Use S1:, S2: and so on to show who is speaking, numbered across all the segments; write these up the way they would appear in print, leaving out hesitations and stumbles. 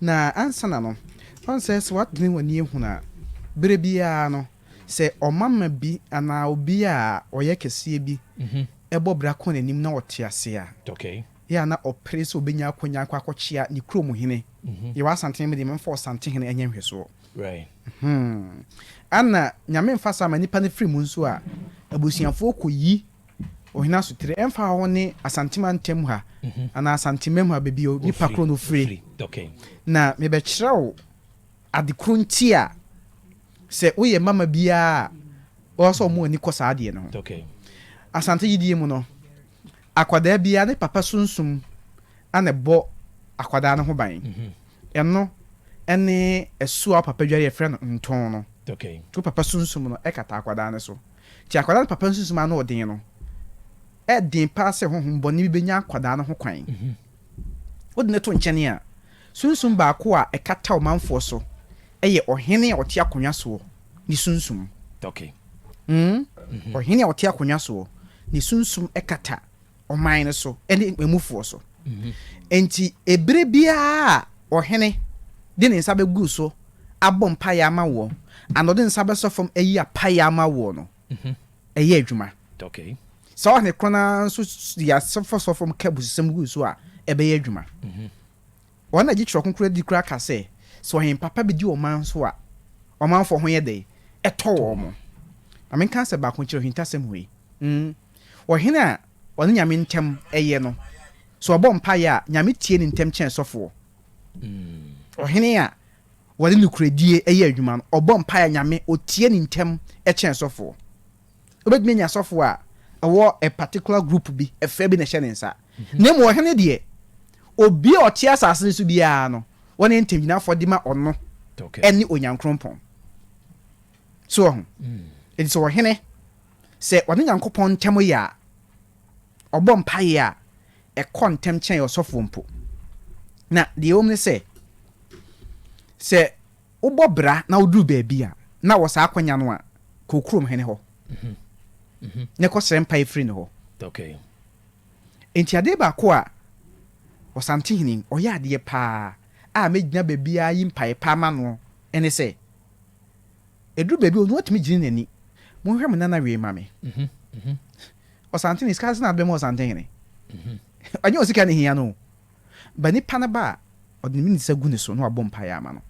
S1: Na ansa na no, ɔn sɛ woadwene w'ani ahunu a, berɛ biara no, sɛ ɔmama bi anaa obi a ɔyɛ kɛseɛ bi ɛbɔ bra kɔ n'anim na ɔte ase a, yɛ a na ɔpere sɛ ɔbɛnya akɔnya akɔ akɔkyea ne kurom hene. Yɛwɔ Asante mu deɛ, memfa Ɔsante hene ɛnyɛ nhwɛsoɔ. Ana Nyame mfa saa ma nipa no firi mu nso a, abusuafoɔ kɔyi ɔhene asotire ɛmfa hɔ ne Asantema ntam ha anaa Asantema mu ha, baabi a nipa koro no firi. Na mebɛkyerɛ wo ade koro nti a sɛ woyɛ mama biara a, ɔwɔ sɛ ɔmo ani kɔ saa adeɛ no ho. Asante yidie mu no, akwadaa biara ne papa sunsum ana ɛbɔ akwadaa no ho ban. Ɛno ɛne ɛso a papa dware, yɛfrɛ no ntɔn no. To papa sunsum no ɛkata akwadaa no so, nti akwadaa no papa sunsum ano ɔden no, ɛden paa sɛ honhom bɔne bi bɛnya akwadaa no ho kwan. Wode ne to nkyɛn a, sunsum baako a ɛkata ɔmanfoɔ so ɛyɛ ɔhene a ɔte akonnwa soɔ ne sunsum. Ɔhene a ɔte akonnwa soɔ ne sunsum ɛkata ɔman no so ɛne emufoɔ so. Nti ebere biara a ɔhene de ne nsa bɛgu so abɔ mpaeɛ ama woɔ ana ɔde ne nsa bɛsɔ fam ayi apaeɛ ama woɔ no, ɛyɛ adwuma. Sɛ ɔhene korɔ naa nso de asɔfo fam ka abususɛm gu so a, ɛbɛyɛ adwuma. Wɔn na gye Twerɛ Kronkron di kora ka sɛ ɔhene papa bi di ɔman so a, ɔmanfoɔ ho yɛ dɛ ɛtɔ wɔn mo. Na menka sɛ baako kyerɛ ohintasɛm wei. Ɔhene a ɔne Nyame ntɛm ɛyɛ no, sɛ ɔbɔ mpaeɛ a, Nyame tie ne ntɛm kyɛn sɔfoɔ. Ɔhene a wɔde nokoredie ɛyɛ adwuma no, ɔbɔ mpaeɛ a, Nyame ɔtie ne ntɛm ɛkyɛn sɔfoɔ. Wobɛtumi anya sɔfoɔ a ɛwɔ a particular group bi, ɛfɛ bi na ɛhyɛ ne nsa, na mmom ɔhene deɛ, obi a ɔte asase no so biara no, wɔne ntɛmgyinafoɔ de ma ɔno ɛne Onyankrompɔn so wɔ ho. Ɛnti sɛ ɔhene sɛ ɔne Nyankopɔn ntɛm yɛ a, ɔbɔ mpaeɛ a, ɛkɔ ntɛm kyɛn ɔsɔfoɔ mpo. Na deɛ ɛwɔ mu ne sɛ wobɔ bra na woduru baabi a na wɔ saa akɔnya no a, kɔ kurom hene hɔ na kɔsrɛ mpaeɛ firi ne hɔ. Nti adeɛ baako a Ɔsante hene ɔyɛ adeɛ paa a mɛgyina baabiara yi mpaeɛ paa ma no ɛne sɛ ɛduru baabi a ɔno watumi gyina n'ani, "Monhwɛ mo nana wei ma me." Ɔsante hene sika sɛ na abɛma Ɔsante hene, ɔnyɛ osika ne hia no ba, nipa no ba a, ɔde ne nsa gu ne so na wabɔ mpaeɛ ama no.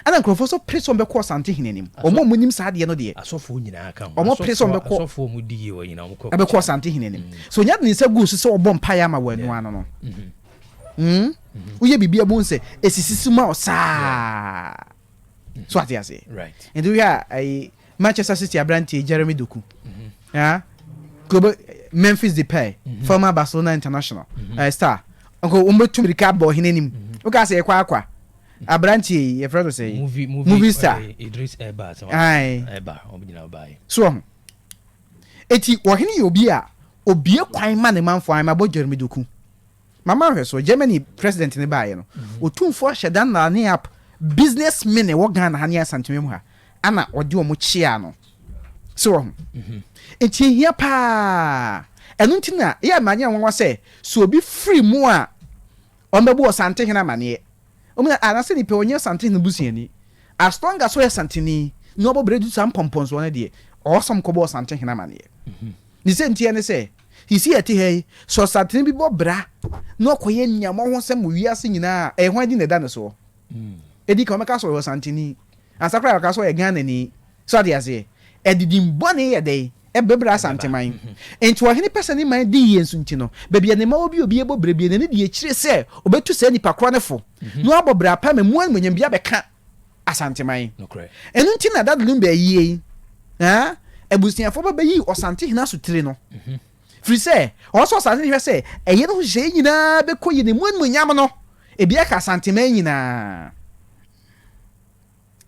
S1: Ɛna nkurɔfoɔ so pere sɛ ɔmbɛkɔ Ɔsante hene anim. Ɔmo a ɔmo nim saa adeɛ no deɛ,
S2: asɔfoɔ nyinaa ka ho.
S1: Ɔmo pere sɛ ɔmbɛkɔ.
S2: Asɔfoɔ mu di yie wɔ nyinaa, ɔmo kɔ.
S1: Ɛbɛkɔ Ɔsante hene anim so onya de ne nsa gu so sɛ ɔbɔ mpaeɛ ama wɔ ɛno ano no, woyɛ biribi a bohu sɛ ɛsisi so ma wo saa so, ate aseɛ?
S2: Right.
S1: Nti wohwɛ a, ɛyi Manchester City aberanteɛ Jeremy Doku, ah, Kobe, Memphis Depay, former Barcelona international star, nko wɔn bɛtu mirika abɔ ɔhene anim. Woka sɛ yɛkɔ akwa aberanteɛ yi, yɛfrɛ no sɛ
S2: movie
S1: movie star.
S2: Idris Elba sɛ
S1: Aye.
S2: Elba, ɔmo nyinaa baeɛ.
S1: So ɔho eti ɔhene yɛ obi a obie kwan ma ne manfoɔ ayɛ mabɔ Jeremy Doku mama ahwɛ so. Germany president ne baayɛ no, Otumfoɔ ahyɛ dan na ne up businessmen ɛwɔ Ghana ha ne Asanteme mu ha ana ɔde wɔn kyea no so wɔ ho. Nti ehia paa. Ɛno nti na yɛ ama nyɛ nwanwa sɛ obi firi mu a, ɔmbɛbɔ Ɔsante hene amaneɛ. Ɔmu na anasɛ nipa ɔnyɛ Sante hene busuani, as long as ɔyɛ Santeni na ɔbɔ brɛ du saa mpɔmpɔnsoɔ no deɛ, ɔwɔsɔm kɔbɔ Ɔsante hene amaneɛ. Ne sɛ ntiɛ ne sɛ sisi yɛte ha yi sɛ ɔsantene bi bɔ bra na ɔkɔyɛ nneɛma ho sɛm wɔ wiase nyinaa a, ɛyɛ hwan di na ɛda ne soɔ? Ɛdi kan, ɔmɛka sɛ ɔyɛ Ɔsanteni ansa koraa ɔka sɛ ɔyɛ Ghanani so, ade aseɛ ɛdidi mbɔne yɛ dɛn ɛbɛbrɛ Asanteman. Nti ɔhene pɛ sɛ ne man di yie nso, nti no baabi a ne ma obi obi ɛbɔ brɛ bie n'ani di akyire sɛ ɔbɛtu saa nipa korɔ ne fo na wabɔ brɛ apa ma mu animonyam bi abɛka Asanteman.
S2: Nokorɛ.
S1: Ɛno nti na Daddy Lumba ayie yi, ah, abusuafoɔ bɛbɛyi Ɔsante hene asotire no firi sɛ ɔwɔ sɛ Ɔsante hwɛ sɛ ɛyɛ no ho hyehyɛeɛ nyinaa bɛkɔ yie ne mu animonyam no ebi aka Asanteman nyinaa.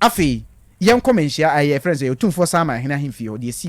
S1: Afei yɛnkɔ manhyia ɛyɛ frɛ sɛ Otumfoɔ Saama hene ahemfie hɔ deɛ si.